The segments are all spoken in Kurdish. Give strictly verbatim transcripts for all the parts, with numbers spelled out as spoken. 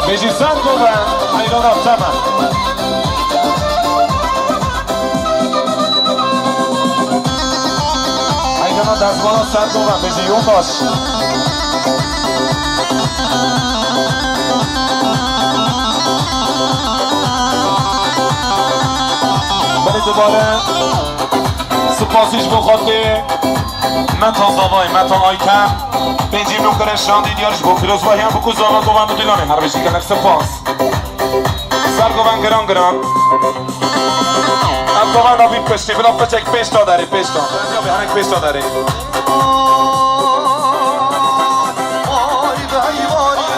Bêjî ser goven, heyrana te me. Heyrana destmala ser goven, bêjî yoldaş. Belê dubare spasî ji bo xatê Meta Zavay, Meta Ayten. Pêncî nû kire şandî diyar ji bo pîrozbahiya Bûk û Zava, Govan û Dîlanê. Her bijî gelek spas. Ser goven giran giran. Em govan da bî piştî, bila piçek pêş da derê, pêş da. Ya bî hinek pêş da derê. Barî be hey barî,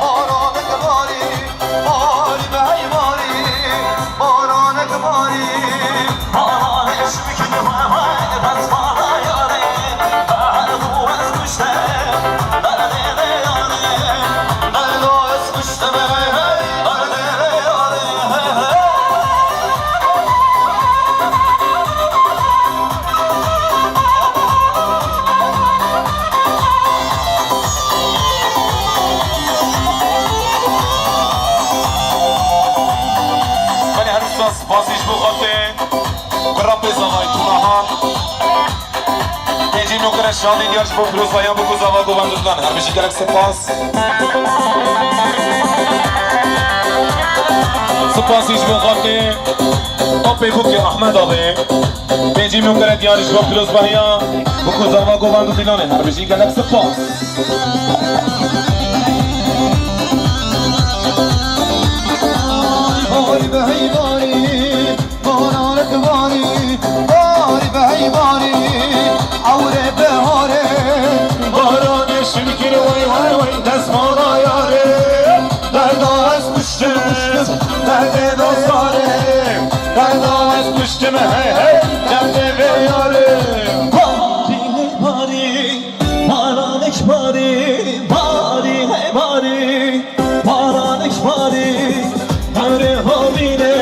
baranek barî, barî be hey barî, baranek barî. Belê her wisa spasî ji bo xatê. Bi rapê zavayî tûna han. Pêncî nû kire şandî diyar ji bo pîrozbahiya Bûk û Zava, Govan û Dîlan. Her bijî gelek spas. Spasî ji bo xalkê Apê Bûkê Ahmed abê. Pêncî nû kire diyar ji bo pîrozbahiya Bûk û Zava, Govan û Dîlanê. Her bijî gelek spas. Barî be hey barî, baranek barî, barî be hey barî, ewre beharê. Baranê şil kir wey wey wey, destmala yarê. Derda ez kuştim, derdê dostarê. Derda ez kuştim, hey hey, derdê vê yarê. Barî hey barî, baranek barî, barî hey barî. Baranek barî, emrê havînê,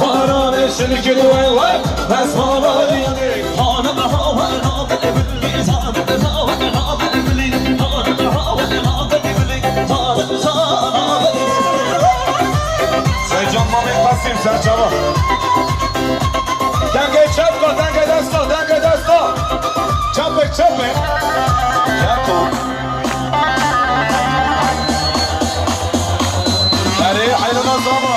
baranê şil kir wey wey, destmala yarê. Hanim hawa nabin bilî, zanim zawa nabin bilî, hanim hawa nabin bilî, zanim zawa nabin bilî. Sercan Mamê Qasîm, serçava. Dengê çep ka, dengê desta, dengê desta. Çepek, çepek. Ya to. Erê, heyrana zava.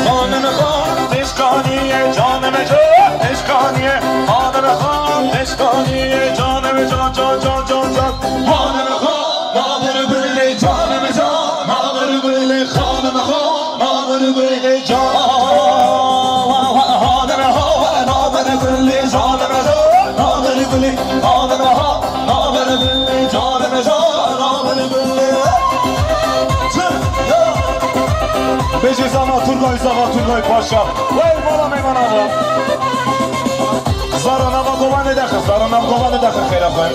Xanim xan, eşkaniye, canime can, eşkaniye. Xanim xan, eşkaniye, canime can, can, can, can, can. Xanim xan, nabir gulê, canime can, nabir gulê, xanim xan. Namir gulê can. Hanime ho, namir gulê canime can. Namir gulê, hanime ho, namir gulê canime can. Namir gulê. Bêjî zava Turgay, zava Turgay Paşa. Wey mala meymana va. Zara nava govanê dexe, zara nav govanê dexe xêra xwe.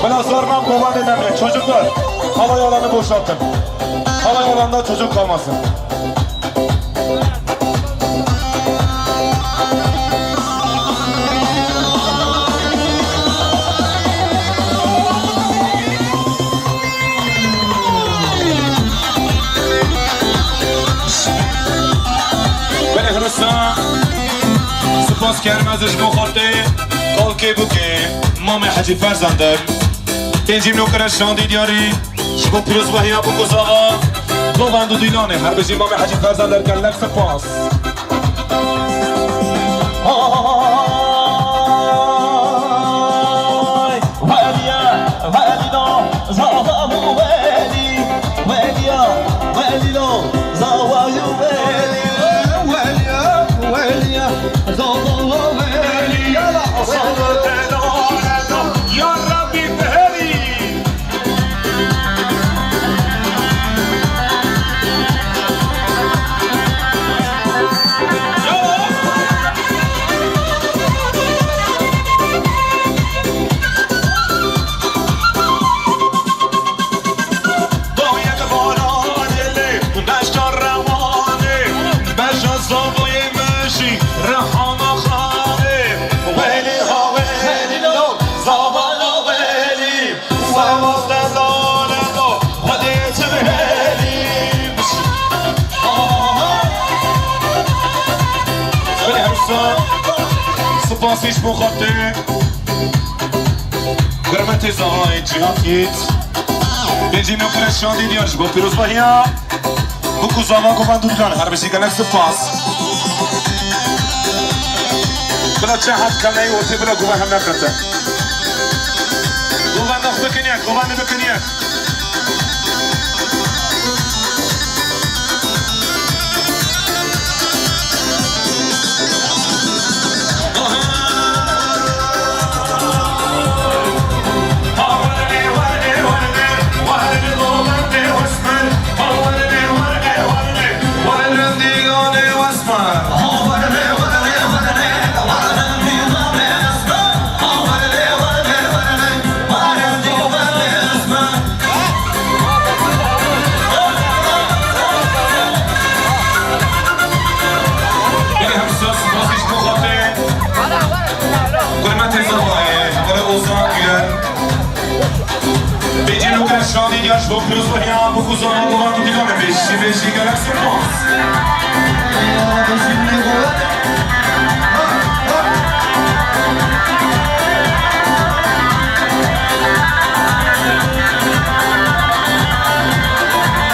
Bila zar nav govanê nemê. Çocuklar, havai alanı boşaltın. Havai alanda çocuk kalmasın. Belê Xirista, spas kerem ez ji bo xortê, kalkê bûkê, mamê Hecî Ferzender. Pêncî nokere şandî diyarî, ji bo pîrozbahiya Bûk û Zava, Govend û Dîlanê. Her bijî mamê Hecî Ferzender, gelek spas. Ay, Weliye, Welî da, Zava bû Welî. Weliye, Welî da, Zava bû Welî. Weliye, Weliye, Zava bû Welî. Yala, Zava bû Welî. Ya Rabbî, biherî. Siz bu xatir. Hürmetê zavayê Cihat Yiğit. Bêjî nokre şandî diyar ji bo pîrozbahiya. Bu ku zava guvan dûdilan her bijî gelek spas. Bila çi het keneyî ortê bila guvan hem neqete. Guvan nax bikin yek, guvan bikin yek. Gelê hemşa spasî ji bo xatirê hurmetê zavayê, Hevalê Ozan Güler. Bêjî nokre şandî diyar ji bo pîrozbahiya, bu ku zava guvan dûdilan e, bêjî, bêjî gelek spas.